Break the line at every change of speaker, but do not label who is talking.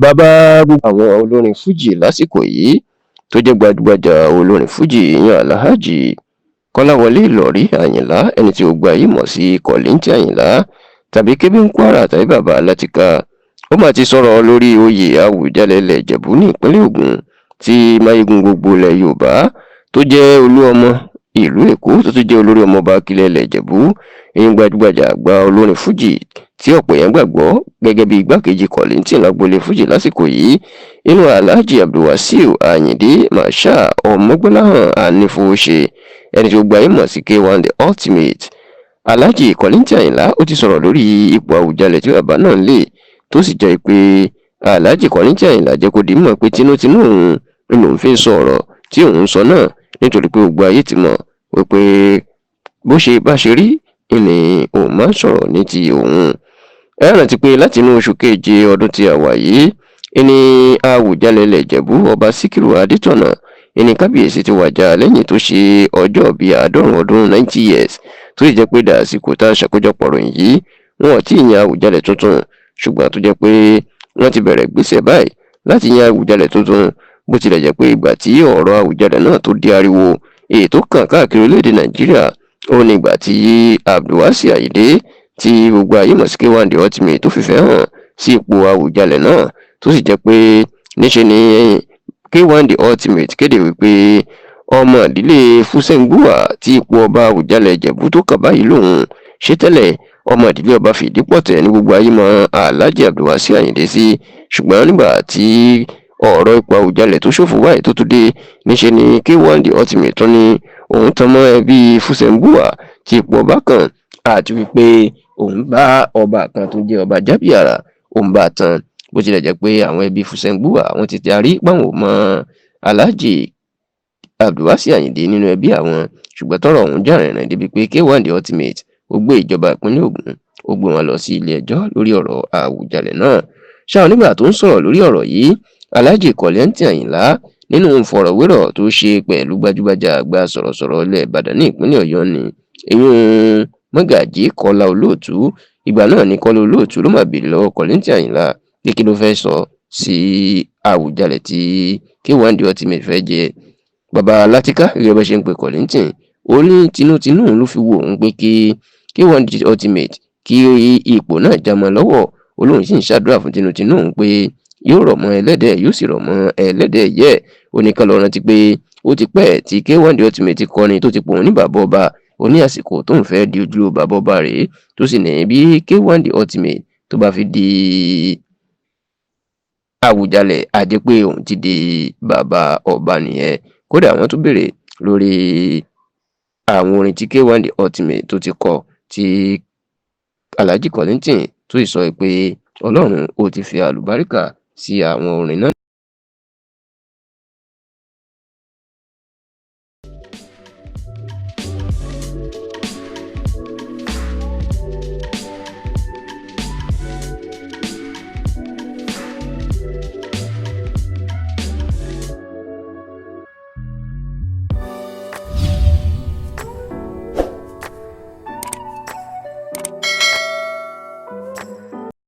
Bàbá gbogbo àwọn olórin Fuji lásìkò yìí tó jẹ́ gbajúgbajà olórin Fuji ìyẹn Alhaji Kọ́láwọlé Ìlọ̀rí Àyìnlá, ẹni tí gbogbo ayé mọ̀ sí Kollington Àyìnlá tàbí Kébé ń Kwara tàbí Bàbá Alátíká, ó mà ti sọ̀rọ̀ lórí oyè Àwùjalẹ̀ ilẹ̀ Ìjẹ̀bú ní ìpínlẹ̀ Ògùn tí máyégún gbogbo ilẹ̀ Yorùbá tó jẹ́ olú ọmọ ìlú Èkó tó tún jẹ́ olórí ọmọọba akílẹ̀ ilẹ̀ Ìjẹ̀bú, ìyẹn gbajúgbajà àgbà olórin Fuji tí ọ̀pọ̀ èèyàn gbàgbọ́ gẹ́gẹ́ bí igbákejì Kollington lágboolé Fuji lásìkò yìí, inú Alhaji Abdulwasiu Ayinde Marshal Ọmọgbọ́láhàn Anífowóṣe, ẹni tí gbogbo ayé mọ̀ sí K1 The Ultimate. Alhaji Kollington Àyìnlá ó ti sọ̀rọ̀ lórí ipò Àwùjalẹ̀ tí bàbá náà ń lé, tó sì jẹ́ pé Alhaji Kollington Àyìnlá jẹ́ kó di mímọ̀ pé tinútinú òun lòun fi ń sọ ọ̀rọ̀ tí òun sọ náà, nítorí pé gbogbo ayé ti mọ̀ wípé bó ṣe bá ṣe rí ni òun máa ń sọ̀rọ̀ ní ti òun. Ẹ rántí pé láti inú oṣù keje ọdún tí a wà yìí ní Àwùjalẹ̀ ilẹ̀ Ìjẹ̀bú, Ọba Síkírù Adétọ̀nà, ìní kábíyèsí ti wàjà lẹ́yìn tó ṣe ọjọ́ bíi 90 ọdún, 90 years, tó sì jẹ́ pé dàsìkò tá a ṣàkójọpọ̀ ròyìn yìí, wọn ò tí ì yan Àwùjalẹ̀ tuntun, ṣùgbọ́n tó jẹ́ pé wọ́n ti bẹ̀rẹ̀ gbèsè báyìí láti yan Àwùjalẹ̀ tuntun. Bó tilẹ̀ jẹ́ pé ìgbà tí ọ̀rọ̀ Àwùjalẹ̀ náà tó di ariwo èyí tó kàn káàkiri orílẹ̀-èdè Nàìjíríà, ó ní ìgbà tí Abdulwasi Ayinde tí gbogbo ayé mọ̀ sí K1 The Ultimate tó fìfẹ́ hàn sí ipò Àwùjalẹ̀ náà, tó sì jẹ́ pé níṣe ni K1 The Ultimate kéde wípé ọmọ ìdílé Fúsẹ̀ǹgbùwà tí ipò ọba Àwùjalẹ̀ Ìjẹ̀bú tó kàn báyìí lòun ṣe tẹ́lẹ̀. Ọmọ ìdílé ọba Fìdípọ̀tẹ̀ ní gbogbo ayé mọ̀ Alhaji Abdulwasi Ayinde sí, ṣùgbọ́n nígbà tí ọ̀rọ̀ ipò Àwùjalẹ̀ tó ṣòfò wáyé tó tún dé, níṣe ni K1 The Ultimate tún ní òun tan mọ́ ẹbí Fúsẹ̀ǹgbùwà tí ipò ọba kàn, àti wípé òun bá ọba kan tó jẹ́ ọba Jábíàrà, òun bá tan, bó tilẹ̀ jẹ́ pé àwọn ẹbí Fúsẹ̀ǹgbùwà àwọn ti darí páwọn ò mọ Alhaji Abdulwasi Ayinde nínú ẹbí àwọn. Ṣùgbọ́n tọ́rọ̀ ọ̀hún jà rìnrìn débi pé K1 The Ultimate ó gbé ìjọba ìpínlẹ̀ Ògùn, ó gbé wọn lọ sí ilé ẹjọ́ lórí ọ̀rọ̀ Àwùjalẹ̀ náà. Ṣáà nígbà tó ń sọ̀rọ̀ lórí ọ̀rọ̀ yìí, Alhaji Kollington Àyìnlá, nínú ìfọ̀rọ̀wérọ̀ tó ṣe pẹ̀lú gbajúgbajà àgbà sọ̀rọ̀sọ̀rọ̀ ilẹ̀ Ìbàdàn ní ìpínlẹ̀ Ọ̀yọ́ ní ìyún Mọ́gàjí Kọ́lá Olóòtú, ìgbà náà ní Kọ́lá Olóòtú ló máa béèrè lọ́wọ́ Kollington Àyìnlá pé kí ló fẹ́ sọ sí Àwùjalẹ̀ tí K1 The Ultimate fẹ́ jẹ. Bàbá Látìká, gẹ́gẹ́ bá ṣe ń pe Kollington, ó ní tinútinú ló fi wo òun pé kí K1 The Ultimate kí ipò náà já mọ́ lọ́wọ́. Ó lóun sì ń ṣàdúrà fún tinútinú òun pé yóò rọ̀ mọ́ ẹlẹ́dẹ̀, yóò sì rọ̀ mọ́ ẹlẹ́dẹ̀ yẹ. Ó ní ká lọ rántí pé ó ti pẹ́ tí K1 The Ultimate ti kọrin tó ti pòun ní bàbá ọba. Ó ní àsìkò tóun fẹ́ di ojúlówó bàbá ọba rèé, tó sì ní bí K1 The Ultimate tó bá fi di Àwùjalẹ̀, á jẹ́ pé òun ti di bàbá ọba nìyẹn. Kódà wọ́n tún béèrè lórí àwọn orin tí K1 The Ultimate tó ti kọ, tí Alhaji Kollington tó sì sọ pé Ọlọ́run ó ti fi àlùbáríkà sí àwọn orin náà.